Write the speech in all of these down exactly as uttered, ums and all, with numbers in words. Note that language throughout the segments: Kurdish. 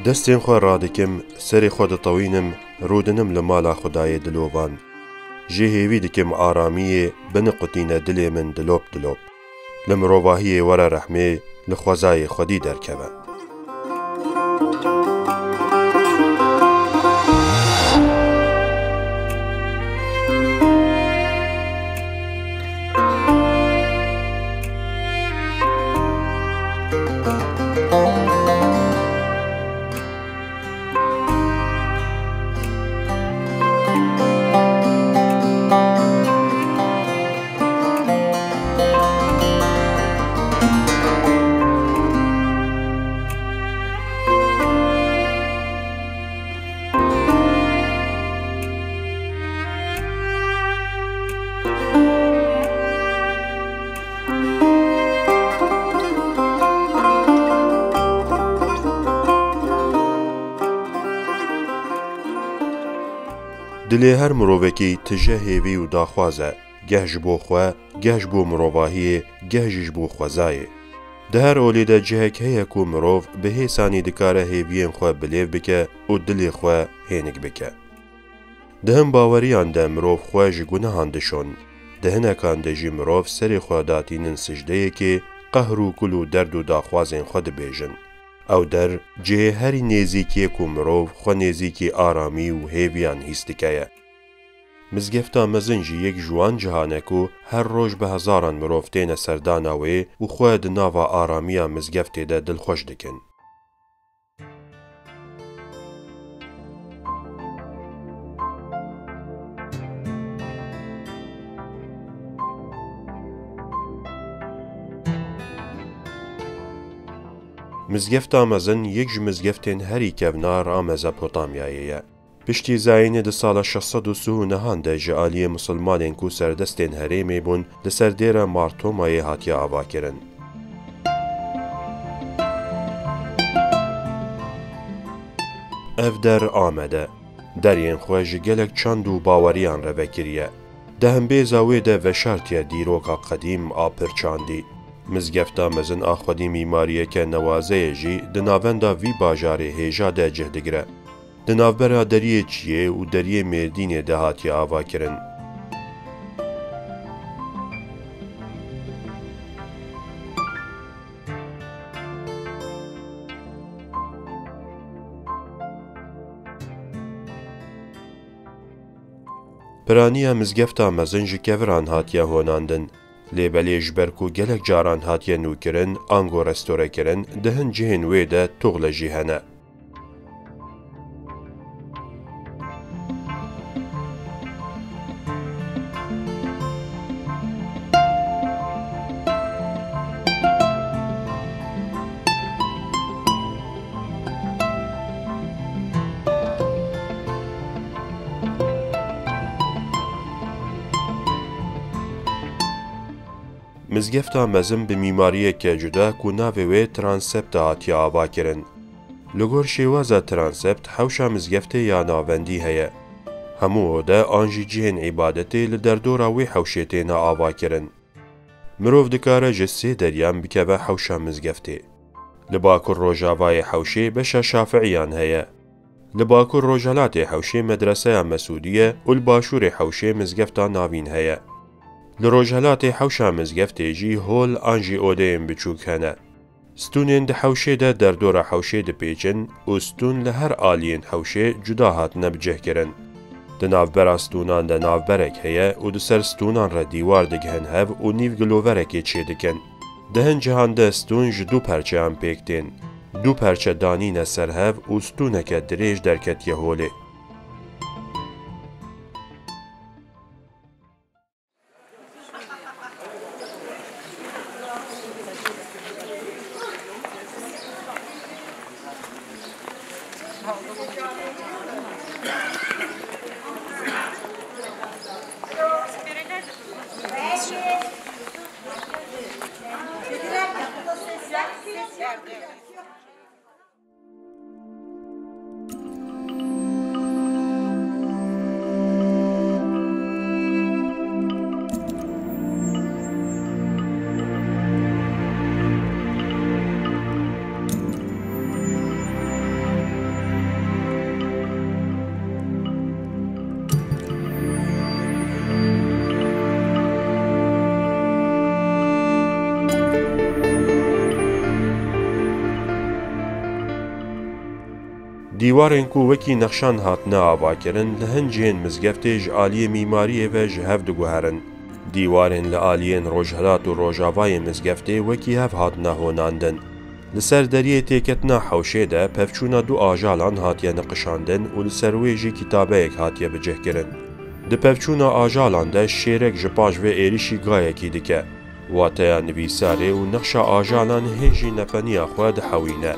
Destên xwe radikim, serê xwe ditewînim, rûdinim li mala Xwedayê dilovan. Jê hêvî dikim aramiyê biniqutîne dilê min dilop dilop. Li mirovahiyê were rehmê, li xwezayê xwedî derkeve. Dilê her mirovekî tije hêvî û daxwaz e, geh ji bo xwe, geh ji bo mirovahiyê, geh jî ji bo xwezayê. Di her olê de cihek heye ku mirov bi hêsanî dikare hêviyên xwe bilêv bike û dilê xwe hênik bike. Di hin baweriyan de mirov xwe ji gunehan dişon. Di hinekan de jî mirov serê xwe datînin sicdeyekê, qehr û kul û derd û daxwazên xwe dibêjin. Ew der cihê herî nêzîk yê ku mirov xwe nêzîkî aramî û hêviyan hîs dike ye. Mizgefta mezin jî yek ji wan cihan e ku her roj bi hezaran mirov têne serdana wê û xwe di nava aramiya mizgeftê de dilxweş dikin. Mizgefta mezin yek ji mizgeftên herî kevnar a Mezopotamyayê ye. Piştî zayînê di sala şeş sed û sî û nehan de ji aliyê misilmanên ku serdestên herêmê bûn, li ser dêra Mar Tomayê hatiye avakirin. Ev der Amed e. Deriyên xwe ji gelek çand û baweriyan re vekiriye. Di hembêza wê de veşartiye dîroka qedîm a pir çandî. Mizgefta mezin a xwedî mîmariyeke newazeyê jî di navenda vî bajarê hêja de cih digire. Di navbera Deriyê Çiyê û Deriyê Mêrdînê de hatiye avakirin. Piraniya mizgefta mezin ji keviran hatiye honandin. Lê belê ji ber ku gelek caran hatiye nûkirin, ango restorekirin, di hin cihên wê de tuxle jî hene. Mizgefta mezin bi mîmariyeke cuda ku navê wê transept hatiye avakirin. Li gor şêwaza transept hewşa mizgeftê ya navendî heye. Hemû ode an jî cihên îbadetê li derdora wê hewşê têne avakirin. Mirov dikare ji sê deriyan bikeve hewşa mizgeftê. Li bakur rojavayê hewşê beşa şafiiyan heye. Li bakur rojhelatê hewşê medreseya Mesûdî ye û li başûrê hewşê mizgefta Navîn heye. Li rojhelatê hewşa mizgeftê jî hol an jî odeyên biçûk hene. Stûnên di hewşê de derdora hewşê dipêçin û stûn li her aliyên hewşê cuda hatine bicihkirin. Di navbera stûnan de navberek heye û di ser stûnan re dîwar digihin hev û nîv giloverekê çêdikin. Di hin cihan de stûn ji du perçeyan pêk tên. Du perçe danîne ser hev û stûneke dirêj derketiye holê. Dîwarên ku wekî nexşan hatine avakirin, li hin cihên mizgeftê ji aliyê mîmariyê ve ji hev diguherin. Dîwarên li aliyên rojhilat û rojavayê mizgeftê wekî hev hatine honandin. Li ser deriyê têketina hewşê de pevçûna du ajalan hatiye niqişandin û li ser wê jî kitabeyek hatiye bicihkirin. Di pevçûna ajalan de şêrek ji paş vê êrişî gayekî dike. Wateya nivîsarê û nexşa ajalan hê jî nepeniya xwe dihewîne.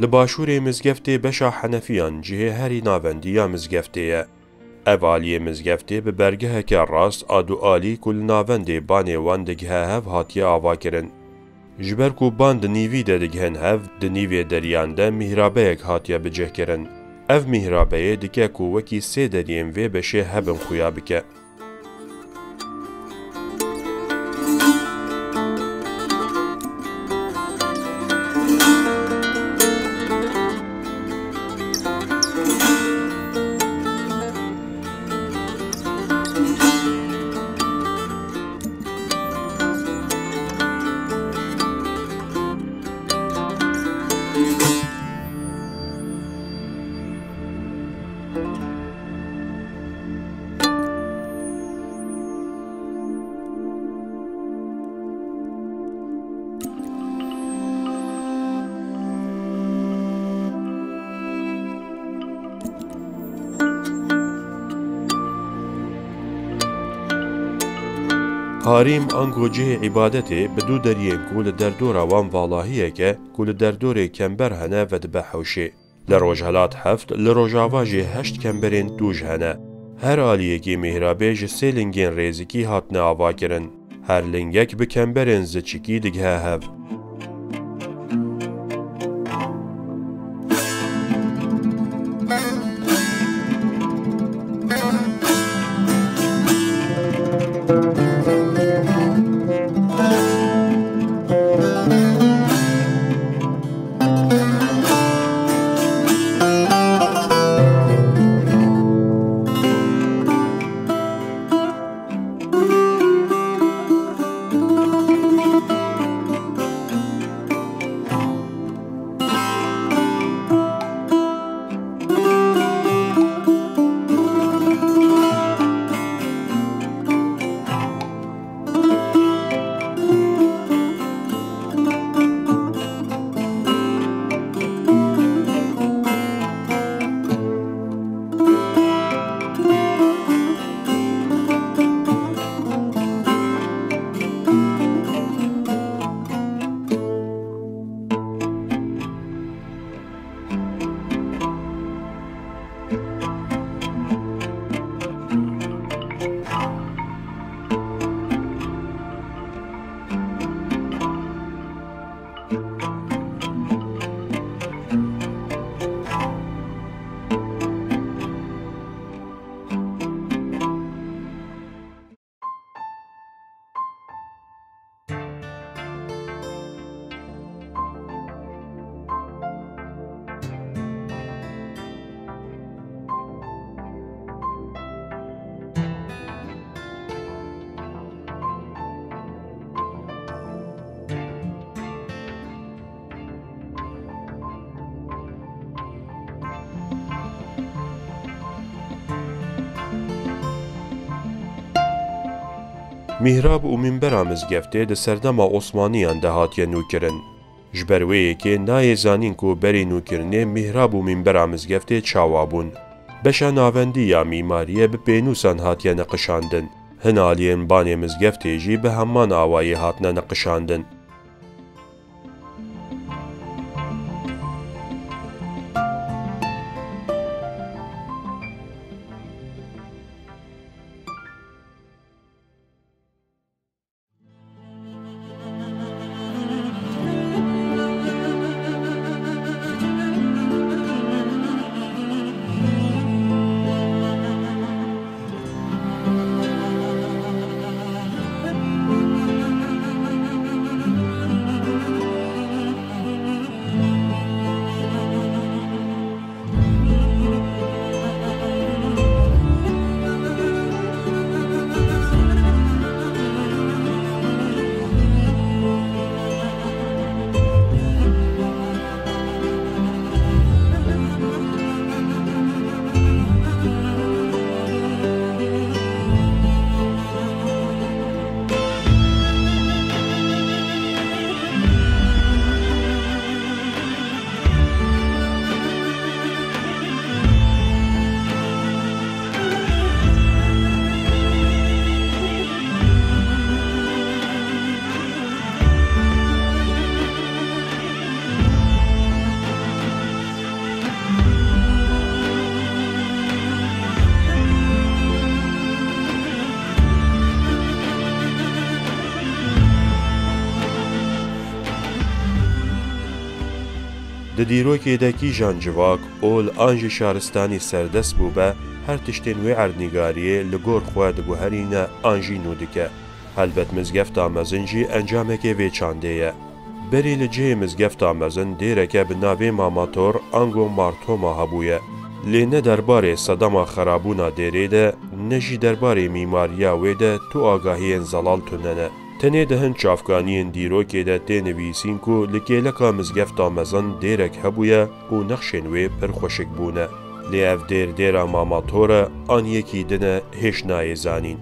Li başûrê mizgeftê beşa Henefiyan cihê herî navendî ya mizgeftê ye. Ev aliyê mizgeftê bi bergeheke rast a du alî ku li navendê banê wan digihe hev hatiye avakirin. Ji ber ku ban di nîvî de digihin hev, di nîvê deriyan de mîhrabeyek hatiye bicihkirin. Ev mîhrabeyê dike ku wekî sê deriyên vê beşê hebin xuya bike. Harîm ango cihê îbadetê bi du deriyên ku li derdora wan valahiyeke ku li derdorê kember hene vedibe hewşê. Li rojhilat heft, li rojava jî heşt kemberên tûj hene. Her aliyekî mîhrabê ji sê lingên rêzikî hatine avakirin. Her lingek bi kemberên ziçikî digihe hev. Mîhrab û mînbera mizgeftê di serdema Osmaniyan de hatiye nûkirin. Ji ber wê yekê nayê zanîn ku berî nûkirinê mîhrab û mînbera mizgeftê çawa bûn. Beşa navendî ya mîmariyê bi pênûsan hatiye niqişandin. Hin aliyên banê mizgeftê jî bi heman awayî hatine niqişandin. Di dîrokê de kîjan civak, ol an jî şaristanî serdest bûbe, her tiştên wê erdnîgariyê li gor xwe diguherîne an jî nû dike. Helbet mizgefta mezin jî encamekê vê çandê ye. Berî li cihê mizgefta mezin dêreke bi navê Mama Tor ango Mar Toma hebûye. Lê ne derbarê sedema xerabûna dêrê de, ne jî derbarê mîmariya wê de tu agahiyên zelal tune ne. Tenê di hin çavkaniyên dîrokê de tê nivîsîn ku li kêleka mizgefta mezin dêrek hebûye û nexşên wê pir xweşik bûne. Lê ev dêr dêra Mama Tor e, an yekî din e, hêj nayê zanîn.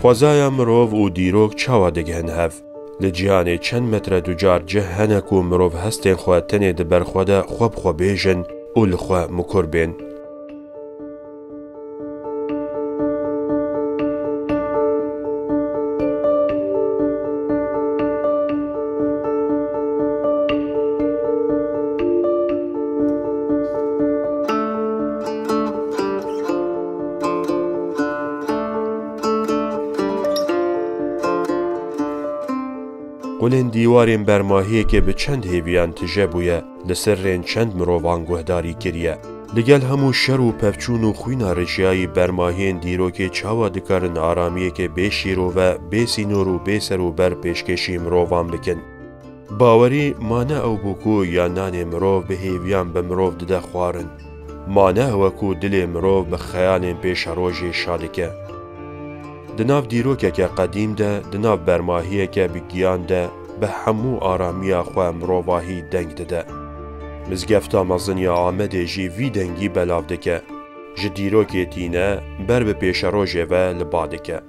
Xwezaya mirov û dîrok çawa digihin hev? Li cîhanê çend metre ducar cih hene ku mirov hestên xwe tenê di ber xwe de xwe bi xwe bêjin û li xwe mikur bên? Dilên dîwarên bermahiyekê bi çend hêviyan tije bûye, li ser rên çend mirovan guhdarî kiriye. Li gel hemû şer û pevçûn û xwîna rijiyayî bermahiyên dîrokê çawa dikarin aramiyekê bê şîrove, bê sînor û bê serûber pêşkêşî mirovan bikin? Bawerî ma ne ew bû ku ya nanê mirov bi hêviyan bi mirov dide xwarin. Ma ne ew e ku dilê mirov bi xeyalên pêşerojê şa dike. Di nav dîrokeke qedîm de, di nav bermahiyeke bi giyan de, bi hemû aramiya xwe mirovahî deng dide. Mizgefta mezin ya Amedê jî vî dengî belav dike. Ji dîrokê tîne, ber bi pêşerojê ve li ba dike.